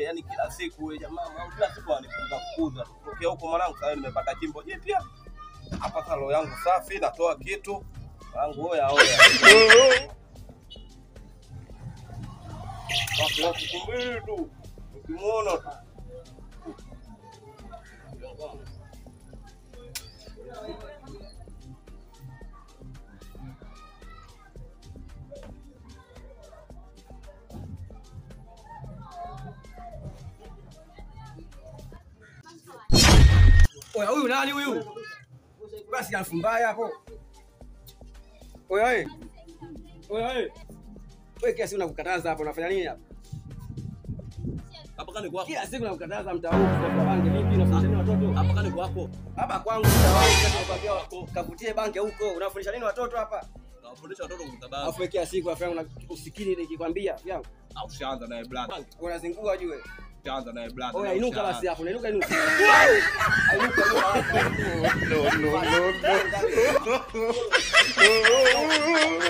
yani kila siku yule jamaa mwanangu kila siku anifukuza fukuza. Tokea huko mwanangu sasa nimepata chimbo jipya. Hapa sasa roho yangu safi, natoa kitu. Mwanangu oya oya. Kwa siku mbili tu. Ukimuona tu. Oya, huyu nani huyu? Basi elfu mbaya hapo. Oya wewe. Oya wewe. Wewe kila siku nakukataza hapo, unafanya nini hapa? Hapa kani kwako. Kila siku nakukataza mtaa huu kwa bange vipi, unafundisha nini watoto? Hapa kani kwako. Hapa kwangu mtaa wangu sasa nakwambia wako kavutie bange huko. Unafundisha nini watoto hapa? Nawafundisha watoto kuvuta bange. Alafu kila siku afya una usikini nikikwambia yangu. Au ushaanza naye brother. Unazingua jue. Ushaanza naye brother. Oya inuka basi hapo, inuka inuka. Inuka inuka. No, no, no, no.